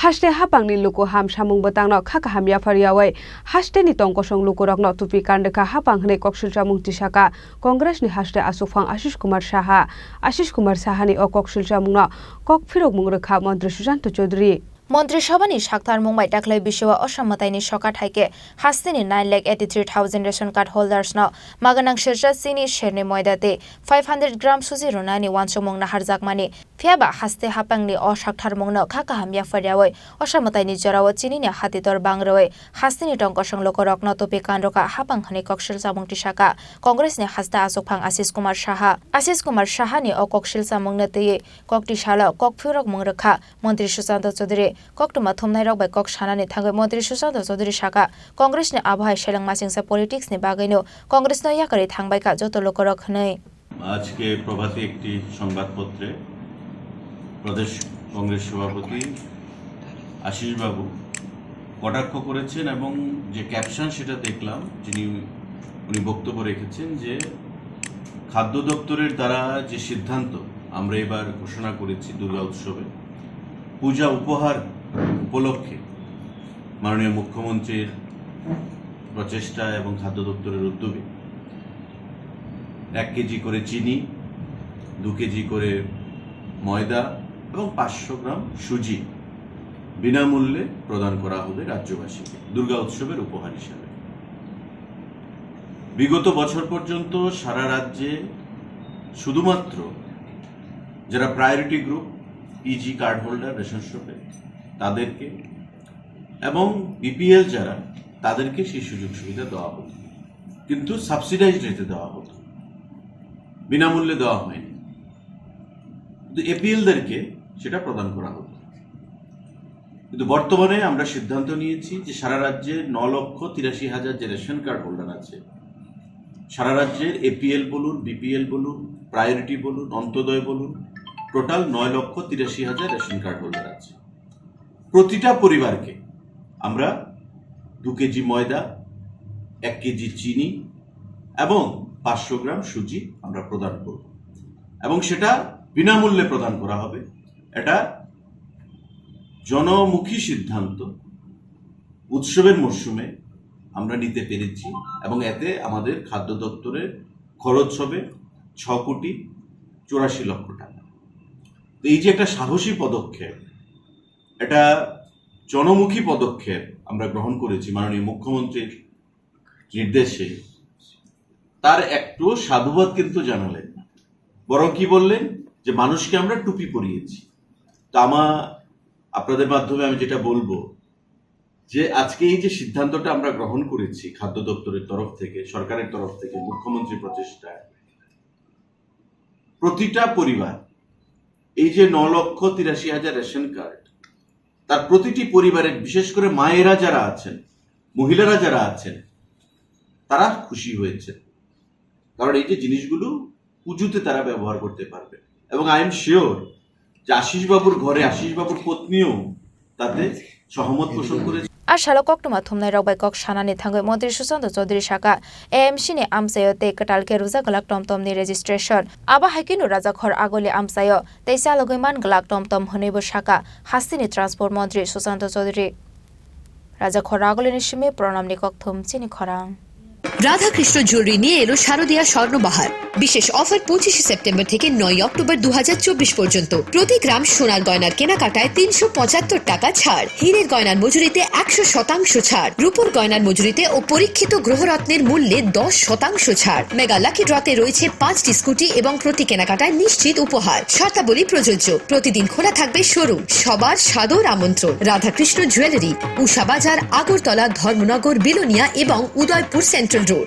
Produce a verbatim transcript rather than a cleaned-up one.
Haste hapangni luku ham samung bwtangno kha kaham yaphar yaui hasteni tongkosong lukurokno tupi kan rwkha hapang hwnwi koksilchamung tisaka Congressni haste achukphang Ashish Kumar Saha. Ashish Kumar Sahani o koksilchamungno kok phirokmung rwkha Montri Sushanta Chowdhury. Montri Sabhani saktharmung bai dakhwlai bisio Assam mwtaini sokat hai khe hasteni nine lakh eighty three thousand ration card holdersno maganang sersa chini, sernwi moida tei five hundred gram suji rwnani uansukmung naharjakmani. Phiya ba haste hapangni o saktharmungno kha kaham yaphar yaui Assam mwtaini jorao chinini hatitor bang rwui hasteni tongkosong lukurokno tupi kan rwkha hapang hwnwi koksilchamung tisaka Congressni haste achukphang Ashish Kumar Saha. Ashish Kumar Sahani o koksilchamungno twiwi kokti salo kok phirokmung rwkha Montri Sushanta Chowdhury. Koktwma thumnairok bai kok sanani thangwi Montri Sushanta Chowdhury saka, Congressni abo hai seleng masingsa politicsni bagwino Congressno yakarwi thangbaikha joto lukurok hwnwi. আজকে প্রভাতে একটি সংবাদপত্রে প্রদেশ কংগ্রেস সভাপতি আশিসবাবু কটাক্ষ করেছেন এবং যে ক্যাপশন সেটা দেখলাম, যিনি, উনি বক্তব্য রেখেছেন যে খাদ্য দপ্তরের দ্বারা যে সিদ্ধান্ত আমরা এবার ঘোষণা করেছি দুর্গা উৎসবে পূজা উপহার উপলক্ষে মাননীয় মুখ্যমন্ত্রীর প্রচেষ্টা এবং খাদ্য দপ্তরের উদ্যোগে এক কেজি করে চিনি, দু কেজি করে ময়দা এবং পাঁচশো গ্রাম সুজি বিনামূল্যে প্রদান করা হবে রাজ্যবাসীকে দুর্গা উৎসবের উপহার হিসাবে। বিগত বছর পর্যন্ত সারা রাজ্যে শুধুমাত্র যারা priority group, PG card holder ration শপে, তাদেরকে এবং বিপিএল যারা, তাদেরকে সেই সুযোগ সুবিধা দেওয়া হতো, কিন্তু সাবসিডাইজড রেটে দেওয়া হতো, বিনামূল্যে দেওয়া হয়নি। কিন্তু এপিএলদেরকে সেটা প্রদান করা হতো। কিন্তু বর্তমানে আমরা সিদ্ধান্ত নিয়েছি যে সারা রাজ্যে ন লক্ষ তিরাশি হাজার যে রেশন কার্ড হোল্ডার আছে, সারা রাজ্যের এপিএল বলুন, বিপিএল বলুন, প্রায়োরিটি বলুন, অন্তোদয় বলুন, টোটাল নয় লক্ষ তিরাশি হাজার রেশন কার্ড হোল্ডার আছে। প্রতিটা পরিবারকে আমরা দু কেজি ময়দা, এক কেজি চিনি এবং পাঁচশো গ্রাম সুজি আমরা প্রদান করব এবং সেটা বিনামূল্যে প্রদান করা হবে। এটা জনমুখী সিদ্ধান্ত উৎসবের মরশুমে আমরা নিতে পেরেছি এবং এতে আমাদের খাদ্য দপ্তরের খরচ হবে ছ কোটি চুরাশি লক্ষ টাকা। তো এই যে একটা সাহসী পদক্ষেপ, এটা জনমুখী পদক্ষেপ আমরা গ্রহণ করেছি মাননীয় মুখ্যমন্ত্রীর নির্দেশে, তার একটু সাধুবাদ কিন্তু জানালেন না, বরং কি বললেন যে মানুষকে আমরা টুপি পরিয়েছি। তো আমা-, আপনাদের মাধ্যমে আমি যেটা বলবো যে আজকে এই যে সিদ্ধান্তটা আমরা গ্রহণ করেছি খাদ্য দপ্তরের তরফ থেকে, সরকারের তরফ থেকে, মুখ্যমন্ত্রীর প্রচেষ্টায়, প্রতিটা পরিবার, এই যে ন লক্ষ তিরাশি হাজার রেশন কার্ড, তার প্রতিটি পরিবারের, বিশেষ করে মায়েরা যারা আছেন, মহিলারা যারা আছেন, তারা খুশি হয়েছেন, কারণ এই যে জিনিসগুলো পুজোতে তারা ব্যবহার করতে পারবে। এবং আই এম শিওর যে আশিস বাবুর ঘরে আশিস বাবুর পত্নীও তাতে সহমত পোষণ করেছে। A salo koktwma thumnairok bai kok sanani thangwi Montri Sushanta Chowdhury saka, A M C ni amchaio tei kwtal khe rwjak glak tomtomni registration. Abo hai kheno Rajakhor Aguli amchaio tei chalogwi man glak tomtom hwnwibo saka hasteni transport montri Sushanta Chowdhury. Rajakhor Agulini simi Pranamni kokthum chini khorang. Radhakrishna jewellery নিয়ে এলো শারদীয়া স্বর্ণবাহার। বিশেষ অফার পঁচিশে সেপ্টেম্বর থেকে নয় অক্টোবর দু হাজার চব্বিশ পর্যন্ত। প্রতি গ্রাম সোনার গয়নার কেনাকাটায় তিনশো পঁচাত্তর টাকা ছাড়, হীরের গয়নার মজুরিতে একশো শতাংশ ছাড়, রূপোর গয়নার মজুরিতে ও পরীক্ষিত গ্রহরত্নের মূল্যে দশ শতাংশ ছাড়। মেগা লাকি ড্রতে রয়েছে পাঁচটি স্কুটি এবং প্রতি কেনাকাটায় নিশ্চিত উপহার। শর্তাবলী প্রযোজ্য। প্রতিদিন খোলা থাকবে শোরুম। সবার সাদর আমন্ত্রণ। রাধাকৃষ্ণ জুয়েলারি, উষা বাজার, আগরতলা, ধর্মনগর, বিলোনিয়া এবং উদয়পুর সেন্ট্রাল রোড।